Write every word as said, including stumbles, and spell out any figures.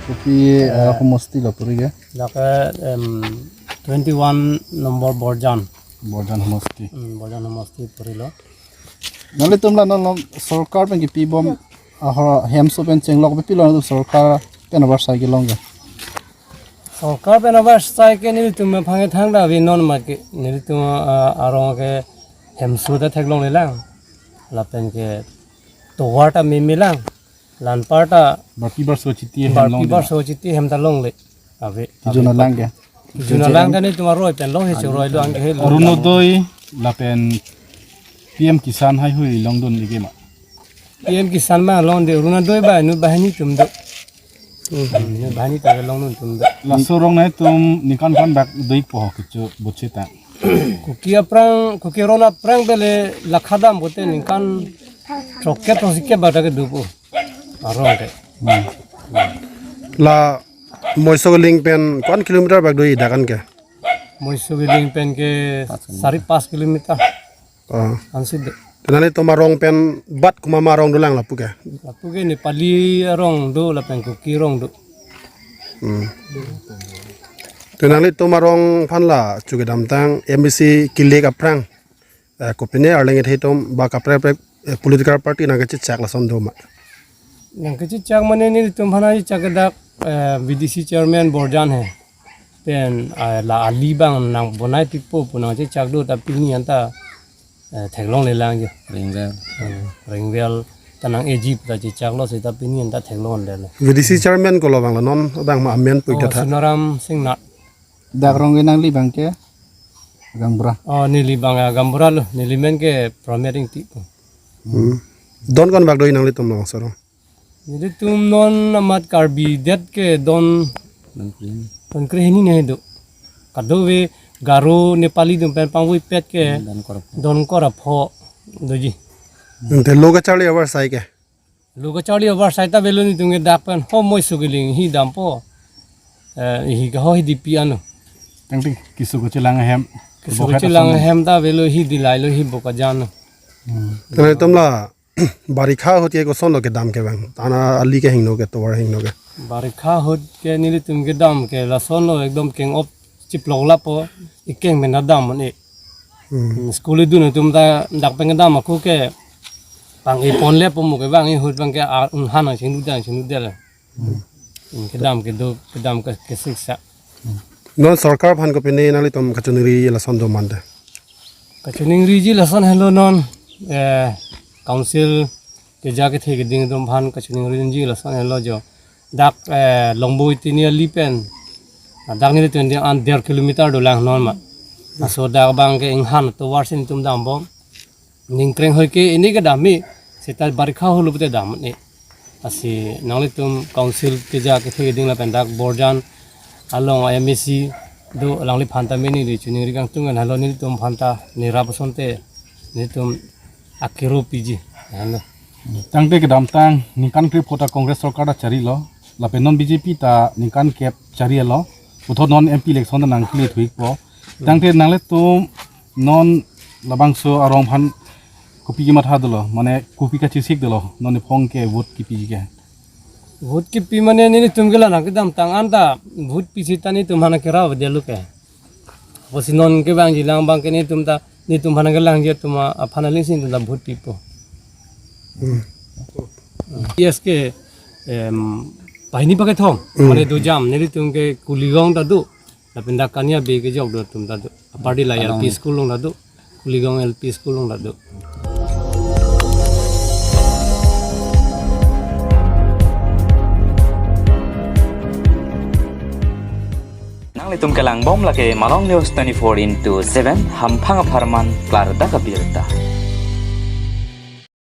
Kopi, eh, homosti lo puri ke? Lake, em, twenty-one number Borjan. Borjan homosti. Hmm, Borjan homosti purilo. Nanglitum la non lo sorkar pen kipibom ahor hemso pen chenglok pipilo sorkar pen avarsai kelong ke? Sorkar pen avarsai ke nelitum aphan ke thangta ave non ma ke nelitum, ah, arong ke hemso ta theklonglelang. Lapen ke tovar ta memelang. Lanpar ta barpi barso chiti hem barpi longle. Barso chiti hem ta longle. Ave. Tijun alang ke? Tijun alang ta nelitum aroi pen long he choroi lo ang ke he lo. Orunodoi lapen P M Kisan haihui longdun lagi ma? P M Kisan ma longde, Orunodoi ba nu banghini atum do. Hmm, nu banghini ta longdun atum do. Laso arong nangtum ningkan kan bak do-ikpo ho kecho bochetang? Kuki aphrang, Kuki aron aphrang bele lakha dam pote ningkan throkkep throksi kep bak ta kedopo. Arong ke. Hmm. La Moiso Kiling pen ko-an kilometer bak do-ik dak an ke? Moiso Kiling pen ke sari pas kilometer. Oh. Ansi do. Te nanglitum arong pen bat komat ma arong dolang lapu ke? Lapu ke Nepali arong do lapen Kuki arong do. Hmm. Te nanglitum arong aphan la chu kedamtang M A C kilek aphrang, eh, kopine arleng ethei atum ba kaprek kaprek, eh, political party nangkechechak lason do ma? Nangkechechak mane nelitum aphan kechechak ke dak, eh, V D C chairman Borjan he. Pen, ah, la ali abang nang bonai pipo pu nangchechak do ta pini anta, eh, theklonglelang jo. Ringvel. Hmm, Ringvel ta nang A G ta chechaklo seta pini anta theklonglelo. V D C chairman kolo abang la non abang ma amen pu? Oh, ikatha. Sunaram Singnar. Dak arong ke nangli abang ke gaonbura? Oh, neli abang, ah, gaonbura lo. Neli men ke Prameting ti. Hmm. Don ko-an bak do-ik nanglitum labangso arong? Nelitum non amat Karbi det ke don, don krehini, don krehini ne do. Kadokave Garo Nepali atum pen pangvoipet ke don kor apho. Don kor apho doji. Ante lo kacharli avarsai ke? Lo kacharli avarsai ta avelo nelitum ke dak pen ho Moiso Kiling hi dampo. Eh, hi ke ho Hidipi ano. Tangte keso kachelang ahem. Keso kachelang ahem ta avelo hi Dillai lo hi Bokajan ano. Hmm. Te nanglitum la barikha ahut ke kosonlo kedam ke abang? Tana ali kehingno ke, tovar hingno ke? Barikha ahut ke nelitum kedam ke lasonlo ekdom keng-op chiplok lapo, ikeng pen ta dam un-e. Hmm. Hmm, school idun atum ta dak pen kedam ako ke pang-e ponlepo mo ke abang ahut abang ke a, inghan nangchingduk det, chingduk det. Hmm. Hmm, kedam kedo, kedam ke, kesiksa. Non sorkar aphan kopine nanglitum kachiningri lason do mante? Kachiningriji lason helo non, eh, council keja kethe keding atum aphan kachiningriji lason helo jo. Dak, eh, Longboi Tiniali pen. Dak nelitum an der kilometer dolang non ma. Laso dak abang ke inghan tovar si nelitum dambom. Ningkreng hoi ke ini kedam me, seta barikha ahut lo pute dam un-e. Lasi nanglitum council keja kethe keding lapen dak Borjan along M A C do, alangliphan ta mene di chiningri kangtung an, helo nelitum aphan ta nirap asonte nelitum akero piji. Helo. Tangte kedamtang ningkan krepho ta Congress sorkar ta charilo. Lapen non B J P ta ningkan kep charilo. Puthot non M P election ta nangkele thu-ikpo. Tangte nanglitum non labangso arong aphan kopi kematha dolo? Mane kopi kachesik dolo non ephong ke vote kipiji ke? Vote kipi mane nelitum ke la nangkedamtang anta vote pi seta nelitum aphan kerap delo ke. Apotsi non kevangji lang abang ke nelitum ta, nelitum aphan kelangji atum aphan aling si nelitum ta vote pipo. Hmm. Yes ke, em, banghini pakethom, hmm, mane do jam, nelitum ke Kuligong ta do, lapen dak Kania Bey kejok do atum ta do. Apardi la L P school along ta do, Kuligong L P school along ta do. Nanglitum kelangbom lake Malong News twenty-four into seven, hamphang apharman klardak abirta.